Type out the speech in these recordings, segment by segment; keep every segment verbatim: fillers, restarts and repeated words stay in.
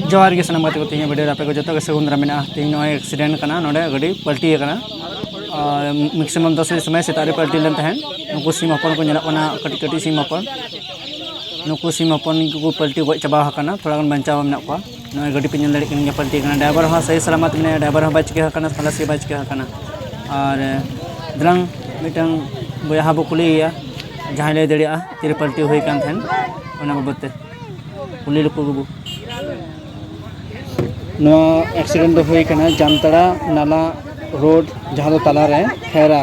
ᱡᱚᱦᱟᱨ ᱜᱮ ᱥᱟᱱᱟᱢ ᱜᱟᱛᱮ ᱠᱚ, ᱛᱮᱦᱮᱧᱟᱜ ᱵᱷᱤᱰᱤᱭᱳ ᱨᱮ ᱟᱯᱮ ᱠᱚ ᱡᱚᱛᱚ ᱜᱮ ᱥᱟᱹᱜᱩᱱ ᱫᱟᱨᱟᱢ ᱢᱮᱱᱟᱜᱼᱟ᱾ ᱛᱮᱦᱮᱧ ᱱᱚᱜᱼᱚᱭ ᱮᱠᱥᱤᱰᱮᱱᱴ ᱠᱟᱱᱟ, ᱱᱚᱰᱮ ᱜᱟᱹᱰᱤ ᱯᱟᱞᱴᱤ ᱟᱠᱟᱱᱟ᱾ ᱟᱨ ᱢᱮᱠᱥᱤᱢᱟᱢ ᱫᱚᱥ ᱵᱟᱡᱮ ᱥᱚᱢᱚᱭ ᱥᱮᱛᱟᱜ ᱨᱮ ᱯᱟᱞᱴᱤ ᱞᱮᱱ ᱛᱟᱦᱮᱸᱫ᱾ ᱱᱩᱠᱩ ᱥᱤᱢ ᱦᱚᱯᱚᱱ ᱠᱚ ᱧᱮᱞᱚᱜ ᱠᱟᱱᱟ, ᱠᱟᱹᱴᱤᱡ ᱠᱟᱹᱴᱤᱡ ᱥᱤᱢ ᱦᱚᱯᱚᱱ᱾ ᱱᱩᱠᱩ ᱥᱤᱢ ᱦᱚᱯᱚᱱ ᱠᱚᱠᱚ ᱯᱟᱞᱴᱤ ᱜᱚᱡ ᱪᱟᱵᱟ ᱟᱠᱟᱱᱟ, ᱛᱷᱚᱲᱟ ᱜᱟᱱ ᱵᱟᱧᱪᱟᱣ ᱢᱮᱱᱟᱜ ᱠᱚᱣᱟ᱾ ᱱᱚᱜᱼᱚᱭ ᱜᱟᱹᱰᱤ ᱯᱮ ᱧᱮᱞ ᱫᱟᱲᱮᱭᱟᱜ ᱠᱟᱱ ᱜᱮᱭᱟ, ᱯᱟᱞᱴᱤ ᱟᱠᱟᱱᱟ᱾ ᱰᱨᱟᱭᱵᱷᱟᱨ ᱦᱚᱸ ᱥᱟᱹᱦᱤ ᱥᱟᱞᱟᱢᱟᱛ ᱢᱮᱱᱟᱭᱟ, ᱰᱨᱟᱭᱵᱷᱟᱨ ᱦᱚᱸ ᱵᱟᱭ ᱪᱤᱠᱟᱹ ᱟᱠᱟᱱᱟ, ᱠᱷᱟᱞᱟᱥᱤ ᱵᱟᱭ ᱪᱤᱠᱟᱹ ᱟᱠᱟᱱᱟ᱾ ᱟᱨ ᱫᱮᱞᱟᱝ ᱢᱤᱫᱴᱟᱝ ᱵᱚᱭᱦᱟ ᱵᱚ ᱠᱩᱞᱤᱭᱮᱭᱟ, ᱡᱟᱦᱟᱸᱭ ᱞᱟᱹᱭ ᱫᱟᱲᱮᱭᱟᱜᱼᱟ ᱛᱤᱨᱮ ᱯᱟᱞᱴᱤ ᱦᱩᱭ ᱠᱟᱱ ᱛᱟᱦᱮᱸᱫ, ᱚᱱᱟ ᱵᱟᱵᱚᱫ ᱛᱮ᱾ ᱠᱩᱞᱤ ᱞᱮᱠᱚ ᱜᱮᱵᱚ᱾ ᱱᱚᱣᱟ ᱮᱠᱥᱤᱰᱮᱱᱴ ᱫᱚ ᱦᱩᱭ ᱠᱟᱱᱟ ᱡᱟᱢᱛᱟᱲᱟ ᱱᱟᱞᱟ ᱨᱳᱰ, ᱡᱟᱦᱟᱸ ᱫᱚ ᱛᱟᱞᱟᱨᱮ ᱠᱷᱮᱨᱟ,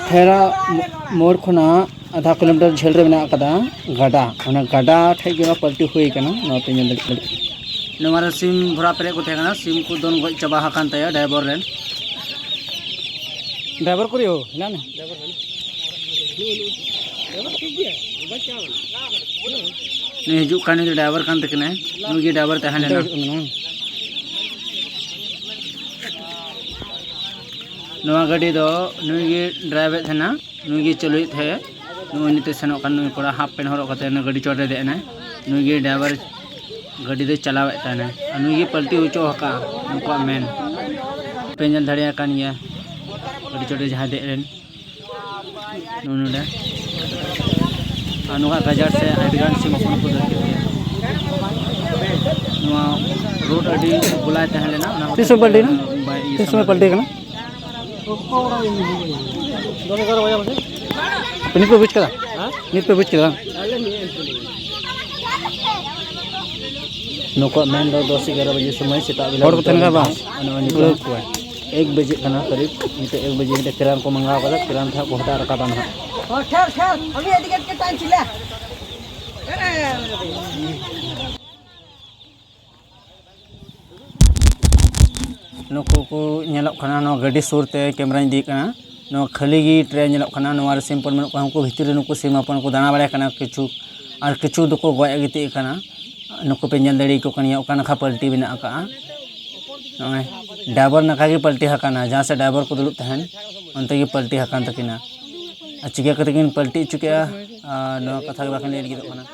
ᱠᱷᱮᱨᱟ ᱢᱳᱲ ᱠᱷᱚᱱᱟᱜ ᱟᱫᱷᱟ ᱠᱤᱞᱳᱢᱤᱴᱟᱨ ᱡᱷᱟᱹᱞ ᱨᱮ ᱢᱮᱱᱟᱜ ᱟᱠᱟᱫᱟ ᱜᱟᱰᱟ᱾ ᱚᱱᱟ ᱜᱟᱰᱟ ᱴᱷᱮᱡ ᱜᱮ ᱱᱚᱣᱟ ᱯᱟᱞᱴᱤ ᱦᱩᱭ ᱠᱟᱱᱟ, ᱱᱚᱣᱟ ᱯᱮ ᱧᱮᱞ ᱫᱟᱲᱮᱭᱟᱜ ᱠᱟᱱᱟ᱾ ᱱᱚᱣᱟ ᱨᱮ ᱥᱤᱢ ᱵᱷᱚᱨᱟ ᱯᱮᱨᱮᱡ ᱠᱚ ᱛᱟᱦᱮᱸ ᱠᱟᱱᱟ, ᱥᱤᱢ ᱠᱚ ᱫᱚᱱ ᱜᱚᱡ ᱪᱟᱵᱟ ᱟᱠᱟᱱ ᱛᱟᱭᱟ ᱰᱨᱟᱭᱵᱷᱟᱨ ᱨᱮᱱ᱾ ᱰᱨᱟᱭᱵᱷᱟᱨ ᱠᱚᱨᱮ ᱦᱚᱸ ᱦᱮᱱᱟᱜ ᱱᱩᱭ ᱦᱤᱡᱩᱜ ᱠᱟᱱ, ᱱᱩᱭ ᱫᱚ ᱰᱨᱟᱭᱵᱷᱟᱨ ᱠᱟᱱ ᱛᱟᱹᱠᱤᱱᱟᱭ, ᱱᱩᱭ ᱜᱮ ᱰᱨᱟᱭᱵᱷᱟᱨ ᱛᱟᱦᱮᱸ ᱞᱮᱱᱟ᱾ ᱱᱚᱣᱟ ᱜᱟᱹᱰᱤ ᱫᱚ ᱱᱩᱭ ᱜᱮ ᱰᱨᱟᱭᱵᱷᱟᱨ ᱛᱟᱦᱮᱱᱟ, ᱱᱩᱭ ᱜᱮ ᱪᱟᱹᱞᱩᱭᱮᱫ ᱛᱟᱦᱮᱸᱫ᱾ ᱱᱩᱭ ᱱᱤᱛᱚᱜ ᱥᱮᱱᱚᱜ ᱠᱟᱱ, ᱱᱩᱭ ᱠᱚᱲᱟ ᱦᱟᱯ ᱯᱮᱱᱴ ᱦᱚᱨᱚᱜ ᱠᱟᱛᱮ ᱱᱩᱭ ᱜᱟᱹᱰᱤ ᱪᱚᱴ ᱨᱮ ᱫᱮᱡ ᱮᱱᱟᱭ᱾ ᱱᱩᱭ ᱜᱮ ᱰᱨᱟᱭᱵᱷᱟᱨ ᱜᱟᱹᱰᱤ ᱫᱚᱭ ᱪᱟᱞᱟᱣᱮᱫ ᱛᱟᱦᱮᱱᱟ, ᱟᱨ ᱱᱩᱭ ᱜᱮ ᱯᱟᱞᱴᱤ ᱦᱚᱪᱚ ᱟᱠᱟᱫᱼᱟ ᱩᱱᱠᱩᱣᱟᱜ ᱢᱮᱱ᱾ ᱯᱮ ᱧᱮᱞ ᱫᱟᱲᱮᱭᱟᱜ ᱠᱟᱱ ᱜᱮᱭᱟ ᱜᱟᱹᱰᱤ ᱪᱚᱴ ᱨᱮ ᱡᱟᱦᱟᱸᱭ ᱫᱮᱡ ᱞᱮᱱ᱾ ᱱᱚᱜᱼᱚ ᱱᱚᱰᱮ᱾ ᱟᱨ ᱱᱚᱣᱟ ᱜᱟᱡᱟᱲ ᱥᱮ ᱟᱹᱰᱤᱜᱟᱱ ᱥᱤᱢ ᱦᱚᱯᱚᱱ ᱠᱚ ᱫᱟᱹᱲ ᱠᱮᱫ ᱜᱮᱭᱟ᱾ ᱱᱚᱣᱟ ᱨᱳᱰ ᱟᱹᱰᱤ ᱜᱚᱞᱟᱭ ᱛᱟᱦᱮᱸ ᱞᱮᱱᱟ, ᱚᱱᱟ ᱛᱤᱥ ᱥᱚᱢᱚᱭ ᱯᱟᱞᱴᱤ ᱠᱟᱱᱟ? ᱵᱟᱭ ᱤᱭᱟᱹ ᱛᱤᱥ ᱥᱚᱢᱚᱭ ᱥᱟᱢᱟᱝ ᱯᱟᱞᱴᱤ ᱠᱟᱱᱟ? ᱱᱤᱛ ᱯᱮ ᱵᱩᱡᱽ ᱠᱟᱫᱟ? ᱱᱤᱛ ᱯᱮ ᱵᱩᱡᱽ ᱠᱮᱫᱟ? ᱱᱩᱠᱩᱣᱟᱜ ᱢᱮᱱ ᱫᱚ ᱫᱚᱥ ᱮᱜᱟᱨᱚ ᱵᱟᱡᱮ ᱥᱚᱢᱚᱭ ᱥᱮᱛᱟᱜ ᱵᱮᱞᱟ ᱦᱚᱲ ᱠᱚ ᱛᱟᱦᱮᱱ ᱠᱷᱟᱱ ᱵᱟᱝ? ᱱᱚᱜᱼᱚᱭ ᱱᱤᱛᱚᱜ ᱩᱲᱟᱹᱣ ᱠᱚᱣᱟᱭ᱾ ᱮᱠ ᱵᱟᱡᱮ ᱠᱟᱱᱟ ᱠᱟᱨᱤᱵ, ᱱᱤᱛᱚᱜ ᱮᱠ ᱵᱟᱡᱮ ᱢᱤᱫᱴᱮᱡ ᱠᱨᱮᱱ ᱠᱚ ᱢᱟᱸᱜᱟᱣ ᱠᱟᱫᱟ, ᱠᱨᱮᱱ ᱛᱮ ᱦᱟᱸᱜ ᱠᱚ ᱦᱟᱛᱟᱣ ᱨᱟᱠᱟᱵᱟ ᱱᱟᱦᱟᱜ᱾ ᱦᱚᱲ ᱴᱷᱮᱨ ᱴᱷᱮᱨ, ᱟᱢᱤ ᱮᱫᱤᱠᱮ ᱮᱫᱤᱠᱮ ᱴᱟᱱ ᱪᱤᱞᱟ᱾ ᱱᱩᱠᱩ ᱠᱚ ᱧᱮᱞᱚᱜ ᱠᱟᱱᱟ, ᱱᱚᱣᱟ ᱜᱟᱹᱰᱤ ᱥᱩᱨ ᱛᱮ ᱠᱮᱢᱨᱟᱧ ᱤᱫᱤᱭᱮᱫ ᱠᱟᱱᱟ᱾ ᱱᱚᱣᱟ ᱠᱷᱟᱹᱞᱤ ᱜᱮ ᱴᱨᱮ ᱧᱮᱞᱚᱜ ᱠᱟᱱᱟ, ᱱᱚᱣᱟ ᱨᱮ ᱥᱤᱢ ᱦᱚᱯᱚᱱ ᱵᱟᱹᱱᱩᱜ ᱠᱚᱣᱟ, ᱩᱱᱠᱩ ᱵᱷᱤᱛᱤᱨ ᱨᱮ ᱱᱩᱠᱩ ᱥᱤᱢ ᱦᱚᱯᱚᱱ ᱠᱚ ᱫᱟᱬᱟ ᱵᱟᱲᱟᱭ ᱠᱟᱱᱟ ᱠᱤᱪᱷᱩ, ᱟᱨ ᱠᱤᱪᱷᱩ ᱫᱚᱠᱚ ᱜᱚᱡ ᱜᱤᱛᱤᱡ ᱟᱠᱟᱱᱟ᱾ ᱱᱩᱠᱩ ᱯᱮ ᱧᱮᱞ ᱫᱟᱲᱮᱭᱟᱠᱚ ᱠᱟᱱ ᱜᱮᱭᱟ, ᱚᱠᱟ ᱱᱟᱠᱷᱟ ᱯᱟᱞᱴᱤ ᱢᱮᱱᱟᱜ ᱟᱠᱟᱜᱼᱟ᱾ ᱱᱚᱜᱼᱚᱭ ᱰᱟᱭᱵᱚᱨ ᱱᱟᱠᱷᱟ ᱜᱮ ᱯᱟᱞᱴᱤ ᱟᱠᱟᱱᱟ, ᱡᱟᱦᱟᱸ ᱥᱮᱫ ᱰᱟᱭᱵᱚᱨ ᱠᱚ ᱫᱩᱲᱩᱵ ᱛᱟᱦᱮᱱ, ᱚᱱᱛᱮ ᱜᱮ ᱯᱟᱞᱴᱤ ᱟᱠᱟᱱ ᱛᱟᱹᱠᱤᱱᱟ᱾ ᱟᱨ ᱪᱤᱠᱟᱹ ᱠᱟᱛᱮ ᱠᱤᱱ ᱯᱟᱞᱴᱤ ᱦᱚᱪᱚ ᱠᱮᱜᱼᱟ, ᱟᱨ ᱱᱚᱣᱟ ᱠᱟᱛᱷᱟ ᱜᱮ ᱵᱟᱹᱠᱤᱱ ᱞᱟᱹᱭ ᱞᱟᱹᱜᱤᱫᱚᱜ ᱠᱟᱱᱟ᱾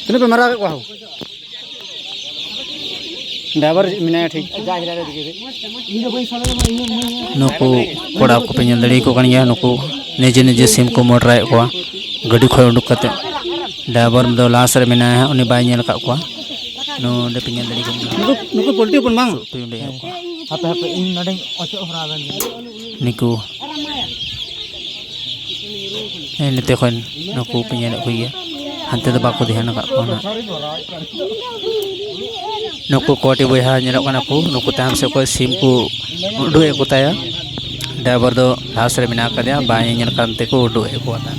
ᱛᱤᱱᱟᱹᱜ ᱯᱮ ᱢᱟᱨᱟᱣ ᱠᱮᱫ ᱠᱚᱣᱟ ᱦᱳ? ᱰᱨᱟᱭᱵᱷᱟᱨ ᱢᱮᱱᱟᱭᱟ ᱴᱷᱤᱠ᱾ ᱱᱩᱠᱩ ᱠᱚᱲᱟ ᱠᱚᱯᱮ ᱧᱮᱞ ᱫᱟᱲᱮᱭᱟᱠᱚ ᱠᱟᱱ ᱜᱮᱭᱟ, ᱱᱩᱠᱩ ᱱᱤᱡᱮ ᱱᱤᱡᱮ ᱥᱤᱢ ᱠᱚ ᱢᱚᱰᱨᱟᱭᱮᱫ ᱠᱚᱣᱟ ᱜᱟᱹᱰᱤ ᱠᱷᱚᱱ ᱩᱰᱩᱠ ᱠᱟᱛᱮ᱾ ᱰᱨᱟᱭᱵᱷᱟᱨ ᱫᱚ ᱞᱟᱥ ᱨᱮ ᱢᱮᱱᱟᱭᱟ ᱦᱟᱸᱜ, ᱩᱱᱤ ᱵᱟᱭ ᱧᱮᱞ ᱟᱠᱟᱫ ᱠᱚᱣᱟ᱾ ᱱᱚᱰᱮ ᱯᱮ ᱧᱮᱞ ᱫᱟᱲᱮᱭᱟᱠᱚ ᱠᱟᱱᱟ᱾ ᱱᱩᱠᱩ, ᱱᱩᱠᱩ ᱯᱳᱞᱴᱨᱤ ᱦᱚᱯᱚᱱ ᱵᱟᱝ? ᱦᱟᱯᱮ, ᱦᱟᱯᱮ, ᱤᱧ ᱱᱚᱰᱮᱧ ᱚᱪᱚᱜ ᱦᱚᱨᱟ ᱟᱵᱮᱱ ᱜᱮ᱾ ᱱᱤᱠᱩ᱾ ᱦᱮᱸ, ᱱᱚᱛᱮ ᱠᱷᱚᱱ ᱱᱩᱠᱩ ᱯᱮ ᱧᱮᱞᱮᱫ ᱠᱚ ᱜᱮᱭᱟ, ᱦᱟᱱᱛᱮ ᱫᱚ ᱵᱟᱠᱚ ᱫᱷᱮᱭᱟᱱ ᱟᱠᱟᱫ ᱠᱚᱣᱟ ᱱᱟᱜ᱾ ᱱᱩᱠᱩ ᱠᱚᱴᱤ ᱵᱚᱭᱦᱟ ᱧᱮᱞᱚᱜ ᱠᱟᱱᱟ ᱠᱚ, ᱱᱩᱠᱩ ᱛᱟᱭᱚᱢ ᱥᱮᱫ ᱠᱷᱚᱱ ᱥᱤᱢ ᱠᱚ ᱩᱰᱩᱠ ᱮᱫ ᱠᱚ ᱛᱟᱭᱟ᱾ ᱰᱨᱟᱭᱵᱷᱟᱨ ᱫᱚ ᱞᱟᱦᱟ ᱥᱮᱫ ᱨᱮ ᱢᱮᱱᱟᱜ ᱟᱠᱟᱫᱮᱭᱟ, ᱵᱟᱭ ᱧᱮᱧᱮᱞ ᱠᱟᱱ ᱛᱮᱠᱚ ᱩᱰᱩᱠ ᱮᱫ ᱠᱚᱣᱟ ᱱᱟᱜ᱾